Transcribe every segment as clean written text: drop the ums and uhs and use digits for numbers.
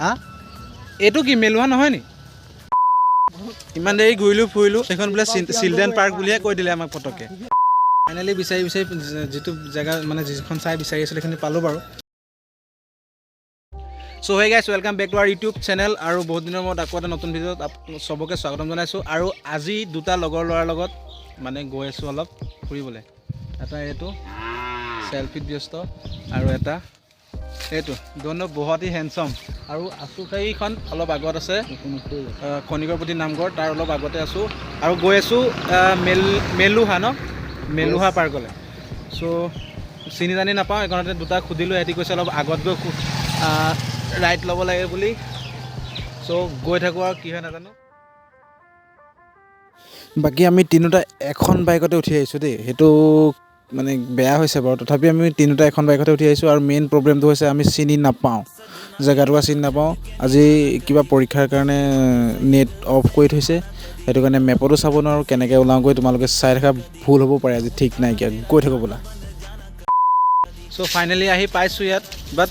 হা, এইটো কি মেলোহা নহয় নি? ইমান দেৰি ঘূৰিলোঁ ফুৰিলোঁ, সেইখন বোলে চিলড্ৰেন পাৰ্ক বুলিহে কৈ দিলে আমাক পটককৈ। ফাইনেলি বিচাৰি বিচাৰি যিটো জেগা মানে যিখন চাই বিচাৰি আছিলোঁ সেইখিনি পালোঁ বাৰু। So hey guys, welcome back to our YouTube channel. আৰু বহুত দিনৰ মূৰত আকৌ এটা নতুন ভিডিঅ'ত চবকে স্বাগতম জনাইছোঁ। আৰু আজি দুটা লগৰ ল'ৰাৰ লগত মানে গৈ আছোঁ অলপ ফুৰিবলৈ। এটা এইটো চেলফিত ব্যস্ত আৰু এটা এইটো দোনো বহুত হি হেণ্ডচম। আৰু আছোঁ সেইখন অলপ আগত আছে খনিকৰপতি নামঘৰ, তাৰ অলপ আগতে আছোঁ আৰু গৈ আছোঁ মেলুহা ন, মেলুহা পাৰ্কলৈ। চ' চিনি জানি নাপাওঁ, সেইকাৰণতে দুটাক সুধিলোঁ, সিহঁতি কৈছে অলপ আগত গৈ ৰাইড ল'ব লাগে বুলি। চ' গৈ থাকোঁ আৰু কি হয় নাজানো। বাকী আমি তিনিওটা এখন বাইকতে উঠি আহিছোঁ দেই, সেইটো মানে বেয়া হৈছে বাৰু, তথাপি আমি তিনিওটা এখন বাইকতে উঠি আহিছোঁ। আৰু মেইন প্ৰব্লেমটো হৈছে আমি চিনি নাপাওঁ, জেগাটুকুৰা চিনি নাপাওঁ। আজি কিবা পৰীক্ষাৰ কাৰণে নেট অফ কৰি থৈছে, সেইটো কাৰণে মেপতো চাব নোৱাৰোঁ, কেনেকৈ ওলাওঁগৈ তোমালোকে চাই থকা ভুল হ'ব পাৰে, আজি ঠিক নাইকিয়া, গৈ থাকোঁ বোলা। চ' ফাইনেলি আহি পাইছোঁ ইয়াত, বাট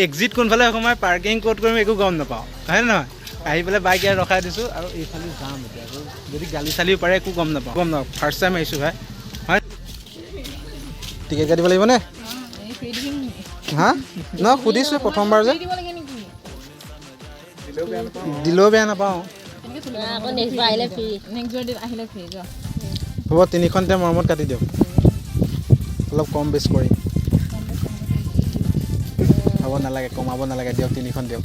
এক্সিট কোনফালে সোমাই পাৰ্কিং ক'ত কৰিম একো গম নাপাওঁ, হয় নে নহয়? আহি পেলাই বাইক ইয়াত ৰখাই দিছোঁ আৰু এইফালে যাম এতিয়া, আৰু যদি গালি চালিও পাৰে একো গম নাপাওঁ, গম নাপাওঁ, ফাৰ্ষ্ট টাইম আহিছোঁ ভাই। হয়, টিকেট কাটিব লাগিবনে? হা, ন সুধিছোঁ প্ৰথমবাৰ যে, দিলেও বেয়া নাপাওঁ। হ'ব, তিনিখন এতিয়া মৰমত কাটি দিয়ক, অলপ কম বেছ কৰি। হ'ব নালাগে, কমাব নালাগে, দিয়ক তিনিখন দিয়ক।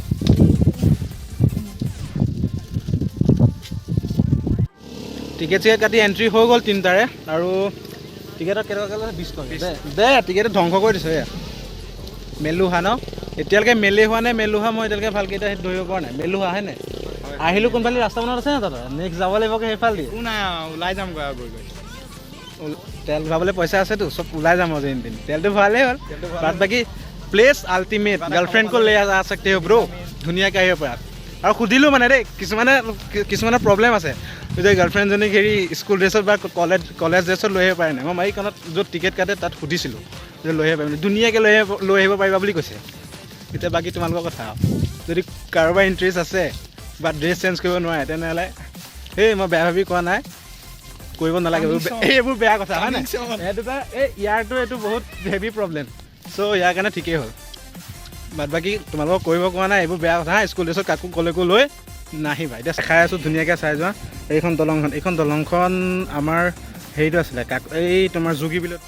টিকেট চিকেট কাটি এণ্ট্ৰি হৈ গ'ল তিনিটাৰে। আৰু টিকেটত কেইটকা লয়? 20 টকা। দে টিকেটত ধ্বংস কৰি দিছোঁ। এয়া মেলুহা ন, এতিয়ালৈকে মেলে হোৱা নাই মেলুহা, মই এতিয়ালৈকে ভালকৈ এতিয়া ধৰিব পৰা নাই মেলুহা হয় নাই। আহিলোঁ কোনফালে ৰাস্তা বনাত আছে ন দাদা, নেক্সট যাব লাগিব সেইফালে দি। নাই, ওলাই যামগৈ আৰু গৈ গৈ। তেল ভৰাবলৈ পইচা আছেতো, চব ওলাই যাম আৰু যেন তেলটো ভৰালেই হ'ল। বাদ বাকী প্লেচ আল্টিমেট, গাৰ্লফ্ৰেণ্ড কো লৈ আ সকতে হো ব্ৰ, ধুনীয়াকৈ আহিব পাৰা। আৰু সুধিলোঁ মানে দেই, কিছুমানৰ প্ৰব্লেম আছে যে গাৰ্লফ্ৰেণ্ডজনীক হেৰি স্কুল ড্ৰেছত বা কলেজ ড্ৰেছত লৈ আহিব পাৰে নাই। মই মাৰিখনত য'ত টিকেট কাটে তাত সুধিছিলোঁ যে লৈ আহিব পাৰিম, ধুনীয়াকৈ লৈ আহিব পাৰিবা বুলি কৈছে। এতিয়া বাকী তোমালোকৰ কথা আৰু, যদি কাৰোবাৰ ইণ্টাৰেষ্ট আছে বা ড্ৰেছ চেঞ্জ কৰিব নোৱাৰে তেনেহ'লে সেই মই বেয়া ভাবি কোৱা নাই, কৰিব নালাগে এইবোৰ বেয়া কথা হয় নাই। এইটো এই ইয়াৰটো এইটো বহুত হেভি প্ৰব্লেম, চ' ইয়াৰ কাৰণে ঠিকেই হ'ল। বাদ বাকী তোমালোকক কৰিব কোৱা নাই, এইবোৰ বেয়া কথা। স্কুল ড্ৰেছত কাকো ক'লৈকো লৈ নাহিবা। এতিয়া খাই আছোঁ ধুনীয়াকৈ চাই যোৱা। এইখন দলংখন, এইখন দলংখন আমাৰ হেৰিটো আছিলে কাক, এই তোমাৰ যোগীবিলত।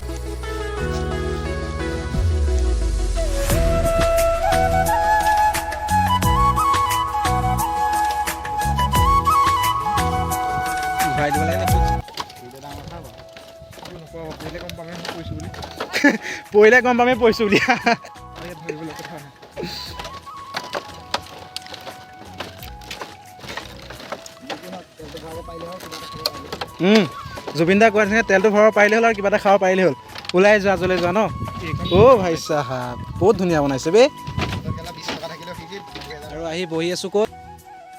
ঘূৰাই দিব লাগে। পৰিলে গম পামেই পৰিছোঁ বুলি। জুবিন দা কোৱা নিচিনা তেলটো ভৰাব পাৰিলে হ'ল আৰু কিবা এটা খাব পাৰিলে হ'ল। ওলাই যোৱা, জলে যোৱা ন। অ' ভাই চাহাব, বহুত ধুনীয়া বনাইছে বে। আৰু আহি বহি আছোঁ ক'ত?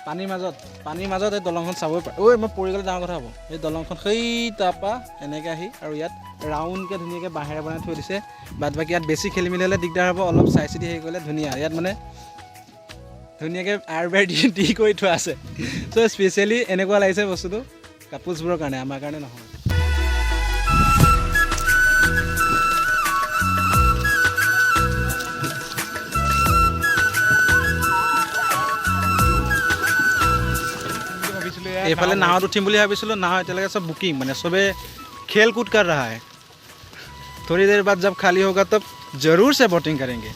পানীৰ মাজত, পানীৰ মাজত এই দলংখন চাবই পাৰে। ঐ মই পৰি গ'লে ডাঙৰ কথা হ'ব। এই দলংখন সেই তাৰপৰা এনেকৈ আহি আৰু ইয়াত ৰাউণ্ডকৈ ধুনীয়াকৈ বাঁহেৰে বনাই থৈ দিছে। বাদ বাকী ইয়াত বেছি খেলি মেলি হ'লে দিগদাৰ হ'ব, অলপ চাই চিতি হেৰি কৰিলে ধুনীয়া। ইয়াত মানে ধুনীয়াকৈ আৰ বেৰ দি দি কৰি থোৱা আছে। চ' স্পেচিয়েলি এনেকুৱা লাগিছে বস্তুটো কাপোলছবোৰৰ কাৰণে, আমাৰ কাৰণে নহয়। এইফালে নাৱত উঠিম বুলি ভাবিছিলোঁ, নাও এতিয়ালৈকে চব বুকিং, মানে চবে খেল कूद कर रहा है। थोड़ी देर बाद जब खाली होगा तब जरूर से बोटिंग करेंगे।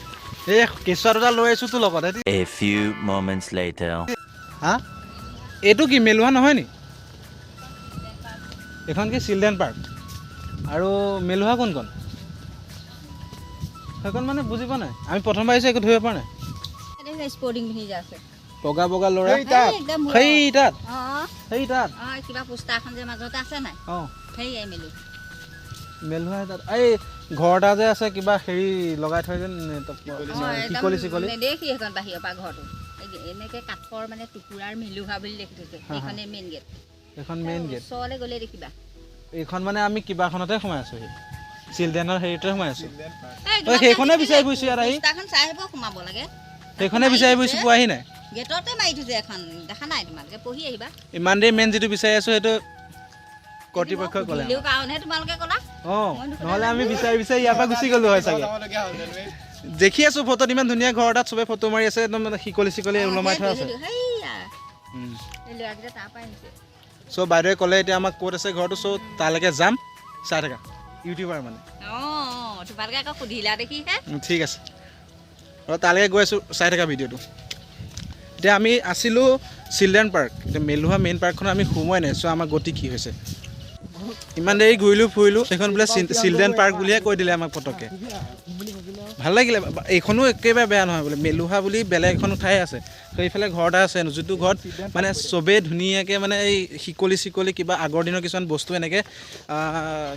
এই কেঁচুৱা দুটা লৈ আহিছোঁ তোৰ লগত। A few moments later. হা, এইটো কি মেলোহা নহয় নি? এইখন কি চিলড্ৰেন পাৰ্ক? আৰু মেলোহা কোনখন সেইখন মানে বুজি পোৱা নাই, আমি প্ৰথমবাৰ আহিছোঁ, একো ধৰিব পৰা নাই। স্পৰ্টিং পিন্ধি যে আছে বগা বগা ল'ৰা সেই তাত, সেই তাত কিবা পোষ্টাৰখন যে মাজতে আছে নাই? অঁ, সেই মেলু মেলোহা তাত এই ঘৰ এটা যে আছে, কিবা হেৰি লগাই থয় যেন শিকলি চিকলি নেদেখি সেইখন বাহিৰৰ পৰা ঘৰটো এনেকৈ কাঠৰ মানে টুকুৰাৰ মেলুহা বুলি লিখি থৈছে। সেইখনে মেইন গেট, এইখন মেইন গেট। ওচৰলৈ গ'লে দেখিবা। এইখন মানে আমি কিবাখনতে সোমাই আছোঁ, চিলড্ৰেনৰ হেৰিতে সোমাই আছোঁ। সেইখনে বিচাৰি ফুৰিছোঁ ইয়াত আহি। চাই আহিব, সোমাব লাগে। সেইখনে বিচাৰি ফুৰিছোঁ, পোৱাহি নাই। গেটতে মাৰি থৈছে এখন, দেখা নাই তোমালোকে? পঢ়ি আহিবা। ইমান দেৰি মেইন যিটো বিচাৰি আছোঁ, সেইটো কৰ্তৃপক্ষই ক'লে। সুধিলেও কাৰণেহে তোমালোকে ক'লা। অঁ, নহ'লে আমি বিচাৰি বিচাৰি ইয়াৰ পৰা গুচি গ'লো হয় চাগে। দেখি আছোঁ ফটোত ইমান ধুনীয়া ঘৰ এটাত চবে ফটো মাৰি আছে, একদম মানে শিকলি চিকলি ওলমাই থোৱা আছে। সেইয়া এই ল'ৰাকেইটা তাৰ পৰাই আহিছে। চ' বাইদেৱে ক'লে এতিয়া আমাক ক'ত আছে ঘৰটো, চ' তালৈকে যাম। চাই থাকা, ইউটিউবাৰ মানে। অঁ, তোমালোকে আকৌ সুধিলা দেখিহে। ঠিক আছে, আৰু তালৈকে গৈ আছোঁ, চাই থাকা ভিডিঅ'টো। এতিয়া আমি আছিলোঁ চিলড্ৰেন পাৰ্ক। এতিয়া মেলুহা মেইন পাৰ্কখনত আমি সোমোৱাই নাই। চ' আমাৰ গতি কি হৈছে, ইমান দেৰি ঘূৰিলোঁ ফুৰিলোঁ, সেইখন বোলে চিলড্ৰেন পাৰ্ক বুলিহে কৈ দিলে আমাক পটককৈ। ভাল লাগিলে, এইখনো একেবাৰে বেয়া নহয় বোলে। মেলুহা বুলি বেলেগ এখন ঠাই আছে, সেইফালে ঘৰ এটা আছে, যিটো ঘৰত মানে চবেই ধুনীয়াকৈ মানে এই শিকলি চিকলি কিবা আগৰ দিনৰ কিছুমান বস্তু এনেকৈ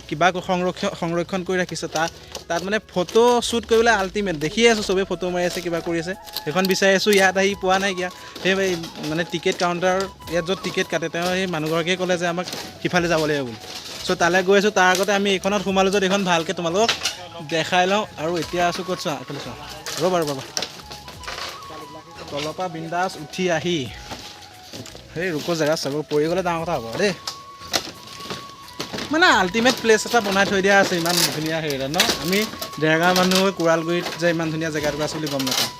কিবা সংৰক্ষণ কৰি ৰাখিছে। তাত মানে ফটো শ্বুট কৰিবলৈ আল্টিমেট। দেখিয়ে আছোঁ চবেই ফটো মাৰি আছে, কিবা কৰি আছে। সেইখন বিচাৰি আছোঁ, ইয়াত আহি পোৱা নাইকিয়া। সেই মানে টিকেট কাউণ্টাৰ ইয়াত য'ত টিকেট কাটে, তেওঁ সেই মানুহগৰাকীয়ে ক'লে যে আমাক সিফালে যাব লাগিব বুলি। চ' তালৈ গৈ আছোঁ। তাৰ আগতে আমি এইখনত সোমালোঁ, য'ত এইখন ভালকৈ তোমালোকক দেখাই লওঁ। আৰু এতিয়া আছোঁ ক'ত চোৱা, এইফালে চোৱা, ৰ'বা ৰ'বা ৰ'বা, তলৰ পৰা বিন্দাছ উঠি আহি সেই ৰুকো জেগা চাব, পৰি গ'লে ডাঙৰ কথা হ'ব দেই। মানে আল্টিমেট প্লেচ এটা বনাই থৈ দিয়া আছে, ইমান ধুনীয়া হেৰি এটা ন। আমি দেৰগাঁৱৰ মানুহ হৈ কোৰালগুৰিত যে ইমান ধুনীয়া জেগা এটুকুৰা আছে বুলি গম নাপাওঁ।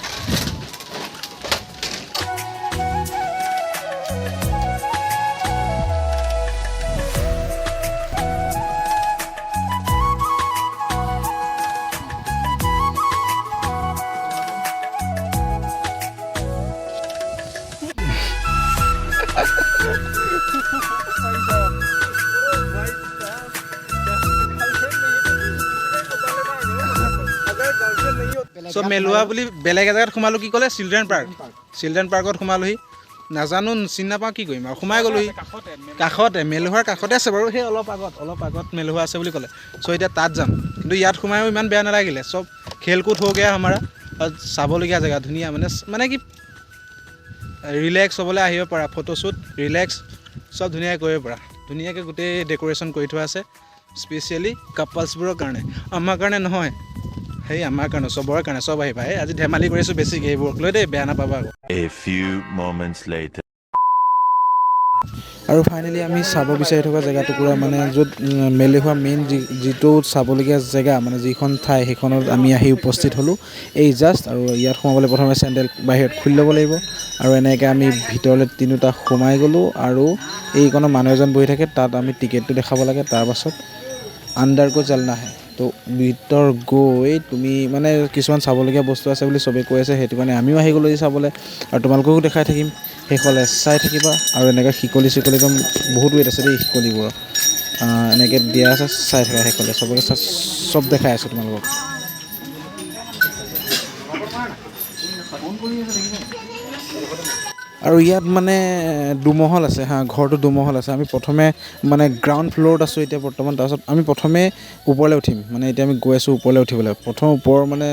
চ' মেলোৱা বুলি বেলেগ এজেগাত সোমালোঁ, কি ক'লে চিলড্ৰেন পাৰ্ক। চিলড্ৰেন পাৰ্কত সোমালোহি, নাজানো, চিনি নাপাওঁ, কি কৰিম আৰু, সোমাই গ'লোহি। কাষতে মেলুহাৰ কাষতে আছে বাৰু, সেই অলপ আগত মেলুহা আছে বুলি ক'লে। চ' এতিয়া তাত যাম। কিন্তু ইয়াত সোমায়ো ইমান বেয়া নালাগিলে, চব খেলকুদ হৈ গয়া আমাৰা। আৰু চাবলগীয়া জেগা ধুনীয়া, মানে কি ৰিলেক্স হ'বলৈ আহিব পাৰা, ফটোশ্বুট ৰিলেক্স চব ধুনীয়াকৈ কৰিব পাৰা। ধুনীয়াকৈ গোটেই ডেক'ৰেশ্যন কৰি থোৱা আছে, স্পেচিয়েলি কাপলছবোৰৰ কাৰণে, আমাৰ কাৰণে নহয়, সেই আমাৰ কাৰণে, চবৰে কাৰণে, চব আহিবা। এই আজি ধেমালি কৰিছোঁ বেছিকৈ এইবোৰক লৈ দেই, বেয়া নাপাবা আকৌ। A few moments later. আৰু ফাইনেলি আমি চাব বিচাৰি থকা জেগা টুকুৰা, মানে য'ত মেলেহুৱা মেইন যিটো চাবলগীয়া জেগা, মানে যিখন ঠাই, সেইখনত আমি আহি উপস্থিত হ'লোঁ এই জাষ্ট। আৰু ইয়াত সোমাবলৈ প্ৰথমে চেণ্ডেল বাহিৰত খুলি ল'ব লাগিব। আৰু এনেকৈ আমি ভিতৰলৈ তিনিওটা সোমাই গ'লোঁ। আৰু এইকণত মানুহ এজন বহি থাকে, তাত আমি টিকেটটো দেখাব লাগে, তাৰপাছত अंदर को चलना है। তো ভিতৰ গৈ তুমি মানে কিছুমান চাবলগীয়া বস্তু আছে বুলি চবেই কৈ আছে, সেইটো কাৰণে আমিও আহি গ'লোঁ চাবলৈ আৰু তোমালোককো দেখাই থাকিম। শেষলৈ চাই থাকিবা। আৰু এনেকৈ শিকলি চিকলি একদম বহুত ৱেইট আছে দেই শিকলিবোৰৰ, এনেকৈ দিয়া আছে, চাই থাকা শেষলৈ, চবকে চব দেখাই আছোঁ তোমালোকক। আৰু ইয়াত মানে দুমহল আছে, হা, ঘৰটো দুমহল আছে। আমি প্ৰথমে মানে গ্ৰাউণ্ড ফ্ল'ৰত আছোঁ এতিয়া বৰ্তমান। তাৰপাছত আমি প্ৰথমে ওপৰলৈ উঠিম, মানে এতিয়া আমি গৈ আছোঁ ওপৰলৈ উঠিবলৈ। প্ৰথম ওপৰৰ মানে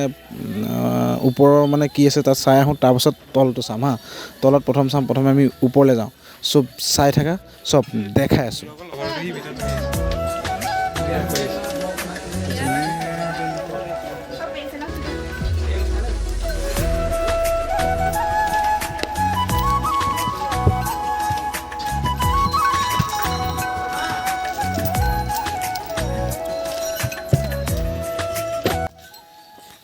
ওপৰৰ মানে কি আছে তাত চাই আহোঁ, তাৰপাছত তলটো চাম। হা, তলত প্ৰথম চাম, প্ৰথমে আমি ওপৰলৈ যাওঁ। চব চাই থাকা, চব দেখাই আছোঁ।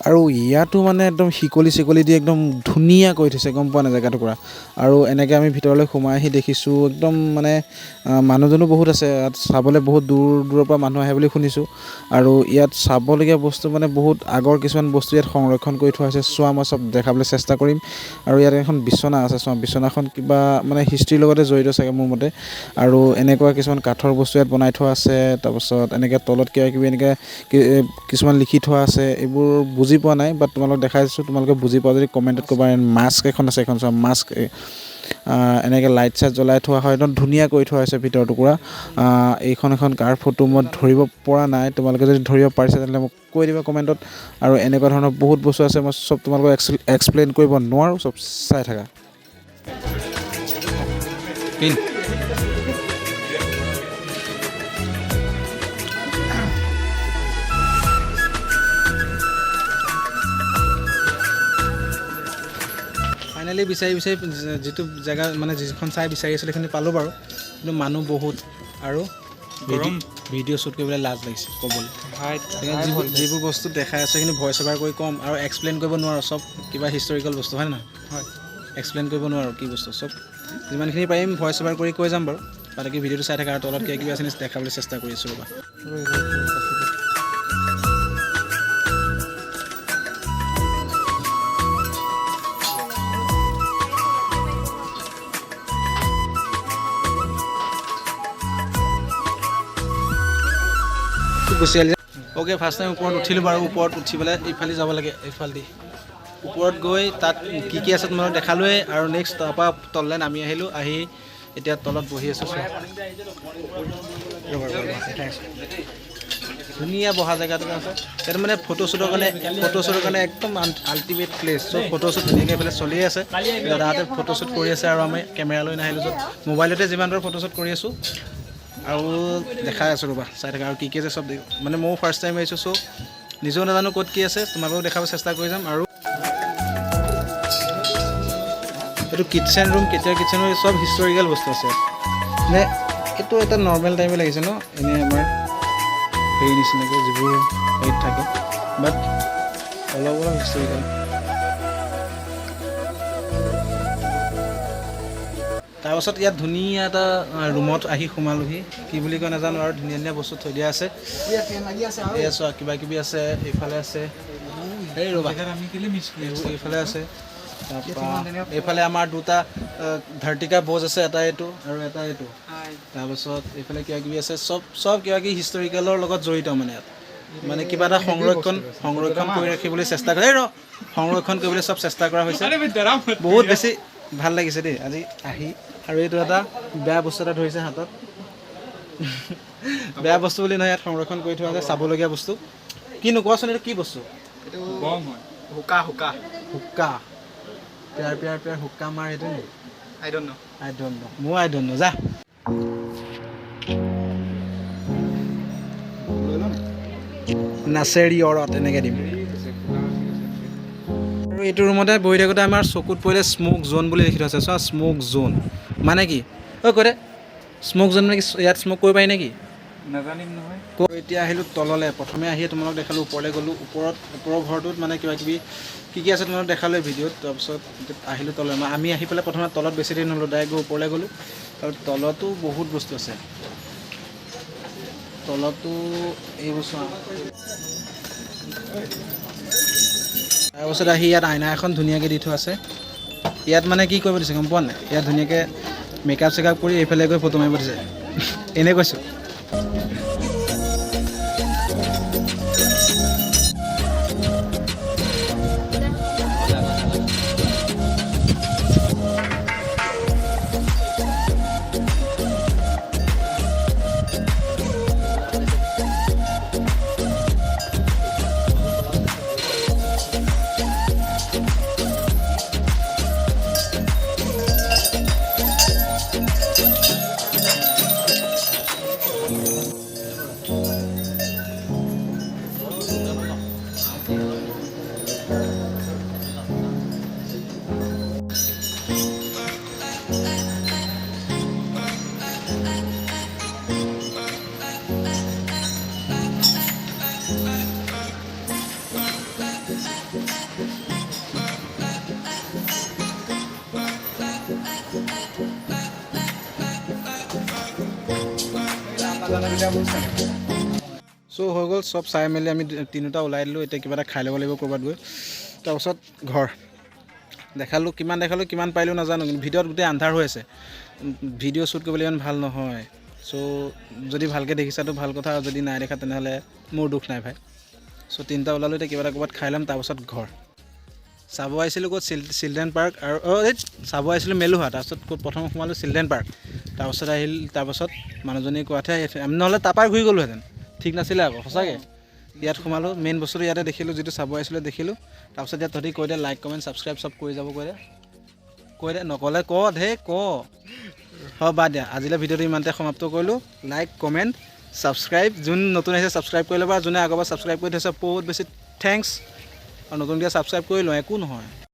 আৰু ইয়াতো মানে একদম শিকলি চিকলি দি একদম ধুনীয়া কৰি থৈছে, গম পোৱা নাই জেগা টুকুৰা। আৰু এনেকৈ আমি ভিতৰলৈ সোমাই আহি দেখিছোঁ একদম মানে মানুহজনো বহুত আছে ইয়াত চাবলৈ, বহুত দূৰ দূৰৰ পৰা মানুহ আহে বুলি শুনিছোঁ। আৰু ইয়াত চাবলগীয়া বস্তু মানে বহুত আগৰ কিছুমান বস্তু ইয়াত সংৰক্ষণ কৰি থোৱা হৈছে। চোৱা, মই চব দেখাবলৈ চেষ্টা কৰিম। আৰু ইয়াত এখন বিচনা আছে, চোৱা, বিচনাখন কিবা মানে হিষ্ট্ৰীৰ লগতে জড়িত চাগে মোৰ মতে। আৰু এনেকুৱা কিছুমান কাঠৰ বস্তু ইয়াত বনাই থোৱা আছে। তাৰপাছত এনেকৈ তলত কিবা কিবি এনেকৈ কিছুমান লিখি থোৱা আছে, এইবোৰ বুজি পোৱা নাই, বাট তোমালোকক দেখাই আছোঁ। তোমালোকে বুজি পোৱা যদি কমেণ্টত ক'বা। মাস্ক এখন আছে, এখন চোৱা, মাস্ক। এনেকৈ লাইট চাইট জ্বলাই থোৱা হয়, একদম ধুনীয়া কৰি থোৱা হৈছে ভিতৰ টুকুৰা। এইখন এখন কাৰ ফটো মই ধৰিব পৰা নাই, তোমালোকে যদি ধৰিব পাৰিছা তেনেহ'লে মোক কৈ দিবা কমেণ্টত। আৰু এনেকুৱা ধৰণৰ বহুত বস্তু আছে, মই চব তোমালোকক এক্সপ্লেইন কৰিব নোৱাৰোঁ, চব চাই থাকা। পিন ফাইনেলি বিচাৰি বিচাৰি যিটো জেগা, মানে যিখন চাই বিচাৰি আছিলোঁ, সেইখিনি পালোঁ বাৰু। কিন্তু মানুহ বহুত আৰু গৰম। ভিডিঅ' শ্বুট কৰিবলৈ লাজ লাগিছে ক'বলৈ। ভাই। সেইকাৰণে যিবোৰ বস্তু দেখাই আছে, সেইখিনি ভইচ অভাৰ কৰি ক'ম আৰু এক্সপ্লেইন কৰিব নোৱাৰোঁ। চব কিবা হিষ্টৰিকেল বস্তু হয় নহয়? হয়। এক্সপ্লেইন কৰিব নোৱাৰোঁ কি বস্তু। চব যিমানখিনি পাৰিম ভইচ অভাৰ কৰি কৈ যাম বাৰু। বাকী ভিডিঅ'টো চাই থাকা আৰু তলত কিবা কিবি আছে দেখাবলৈ চেষ্টা কৰি আছোঁ, ৰ'বা। গুচি আহিলি। অ'কে, ফাৰ্ষ্ট টাইম ওপৰত উঠিলোঁ বাৰু। ওপৰত উঠি পেলাই এইফালে যাব লাগে, এইফালেদি ওপৰত গৈ তাত কি কি আছে তোমালোক দেখালোৱেই। আৰু নেক্সট তাৰপৰা তললৈ নামি আহিলোঁ, আহি এতিয়া তলত বহি আছোঁ। চোৱা, ৰ'বা ৰ'বা ৰ'বা, দেখাই আছোঁ। ধুনীয়া বহা জেগাটো আছে ইয়াত, মানে ফটোশ্বুটৰ কাৰণে একদম আল্টিমেট প্লেচ। চ' ফটোশ্বুট ধুনীয়াকৈ এইফালে চলিয়ে আছে। দাদাহঁতে ফটোশ্বুট কৰি আছে আৰু আমি কেমেৰা লৈ নাহিলোঁ য'ত মোবাইলতে যিমান পাৰোঁ ফটোশ্বুট কৰি আছোঁ আৰু দেখাই আছোঁ। ৰ'বা, চাই থাকা আৰু কি কি আছে চব। মানে ময়ো ফাৰ্ষ্ট টাইম আহিছোঁ, চ' নিজেও নাজানো ক'ত কি আছে। তোমালোকক দেখাব চেষ্টা কৰি যাম। আৰু এইটো কিটচেন ৰুম। কেতিয়াৰ কিটচেন ৰুম? চব হিষ্টৰিকেল বস্তু আছে। মানে এইটো এটা নৰ্মেল টাইপে লাগিছে ন, এনেই আমাৰ হেৰি নিচিনাকৈ যিবোৰ হেৰিত থাকে, বাট অলপ অলপ হিষ্টৰিকেল। তাৰপাছত ইয়াত ধুনীয়া এটা ৰুমত আহি সোমালোহি। কি বুলি কয় নাজানো। আৰু ধুনীয়া ধুনীয়া বস্তু থৈ দিয়া আছে। এয়া চোৱা, কিবা কিবি আছে এইফালে আছে। এই ৰ'বা। আমি কেলে মিছ কৰি এইফালে আছে। তাৰপৰা এইফালে আমাৰ দুটা धरती का बोझ আছে, এটা এইটো আৰু এটা এইটো। তাৰপাছত এইফালে কিবা কিবি আছে। চব চব কিবা কিবি হিষ্টৰিকেলৰ লগত জড়িত। মানে ইয়াত মানে কিবা এটা সংৰক্ষণ কৰি ৰাখিবলৈ চেষ্টা কৰে। এই ৰ, সংৰক্ষণ কৰিবলৈ চব চেষ্টা কৰা হৈছে। বহুত বেছি ভাল লাগিছে দেই আজি আহি। আৰু এইটো এটা বেয়া বস্তু এটা ধৰিছে হাতত। বেয়া বস্তু বুলি নহয়, ইয়াত সংৰক্ষণ কৰি থোৱা আছে চাবলগীয়া বস্তু। কি নোকোৱাচোন, এইটো কি বস্তু? এইটো বম হয়, হুকা হুকা। হুক্কা। प्यार प्यार प्यार हुक्का मार, সেইটো নেকি? I don't know. I don't know. ময়ো I don't know. যা। লৈ ল। নাচেৰি অৰত এনেকৈ দিম। আৰু এইটো ৰুমতে বহি থাকোঁতে আমাৰ চকুত পৰিলে স্মোক জ'ন বুলি লিখি থোৱা আছে। চোৱা, স্মোক জ'ন মানে কি? ঐ কৈ দে, স্মোক জ'ন মানে কি? ইয়াত স্মোক কৰিব পাৰি নেকি? নাজানিম নহয়। এতিয়া আহিলোঁ তললৈ। প্ৰথমে আহি তোমালোক দেখালোঁ, ওপৰলৈ গ'লোঁ। ওপৰত, ওপৰৰ ঘৰটোত মানে কিবা কিবি কি কি আছে তোমালোক দেখালোঁ ভিডিঅ'ত। তাৰপিছত আহিলোঁ তললৈ। মানে আমি আহি পেলাই প্ৰথমে তলত বেছি দেৰি ন'লো, ডাইৰেক্ট গৈ ওপৰলৈ গ'লোঁ। আৰু তলতো বহুত বস্তু আছে। তলতো এইবোৰ চোৱা। তাৰপাছত আহি ইয়াত আইনা এখন ধুনীয়াকৈ দি থোৱা আছে। ইয়াত মানে কি কৰিব দিছে গম পোৱা নাই? ইয়াত ধুনীয়াকৈ মেকআপ চেকআপ কৰি এইফালে গৈ ফটো মাৰিব দিছে। এনেই কৈছোঁ। চ' হৈ গ'ল, চব চাই মেলি আমি তিনিওটা ওলাই দিলোঁ। এতিয়া কিবা এটা খাই ল'ব লাগিব ক'ৰবাত গৈ, তাৰপাছত ঘৰ। দেখালোঁ কিমান, দেখালোঁ কিমান পাৰিলোঁ নাজানো, কিন্তু ভিডিঅ'ত গোটেই আন্ধাৰ হৈ আছে। ভিডিঅ' শ্বুট কৰিবলৈ ইমান ভাল নহয়। চ' যদি ভালকৈ দেখিছাতো ভাল কথা, আৰু যদি নাই দেখা তেনেহ'লে মোৰ দুখ নাই ভাই। চ' তিনিটা ওলালোঁ, এতিয়া কিবা এটা ক'ৰবাত খাই ল'ম, তাৰপাছত ঘৰ। চাব আহিছিলোঁ ক'ত? Children park. আৰু অঁ, এই চাব আহিছিলোঁ মেলুহা। তাৰপাছত ক'ত প্ৰথম সোমালোঁ? Children park. তাৰপাছত আহিল, তাৰপাছত মানুহজনীয়ে কোৱাতহে আমি, নহ'লে তাৰপৰাই ঘূৰি গ'লোহেঁতেন, ঠিক নাছিলে আকৌ সঁচাকৈ। ইয়াত সোমালোঁ, মেইন বস্তুটো ইয়াতে দেখিলোঁ, যিটো চাব আহিছিলোঁ দেখিলোঁ। তাৰপাছত ইয়াত তহঁতি কৈ দে, লাইক কমেণ্ট ছাবস্ক্ৰাইব চব কৰি যাব কৈ দে, কৈ দে। নক'লে ক ধেই ক। হ'ব, বাদ দিয়া। আজিলৈ ভিডিঅ'টো ইমানতে সমাপ্ত কৰিলোঁ। লাইক কমেণ্ট ছাবস্ক্ৰাইব, যোন নতুন আহিছে ছাবস্ক্ৰাইব কৰি ল'বা, যোনে আগৰ পৰা ছাবস্ক্ৰাইব কৰি থৈছে বহুত বেছি thanks, আৰু নতুনকৈ ছাবস্ক্ৰাইব কৰি লওঁ, একো নহয়।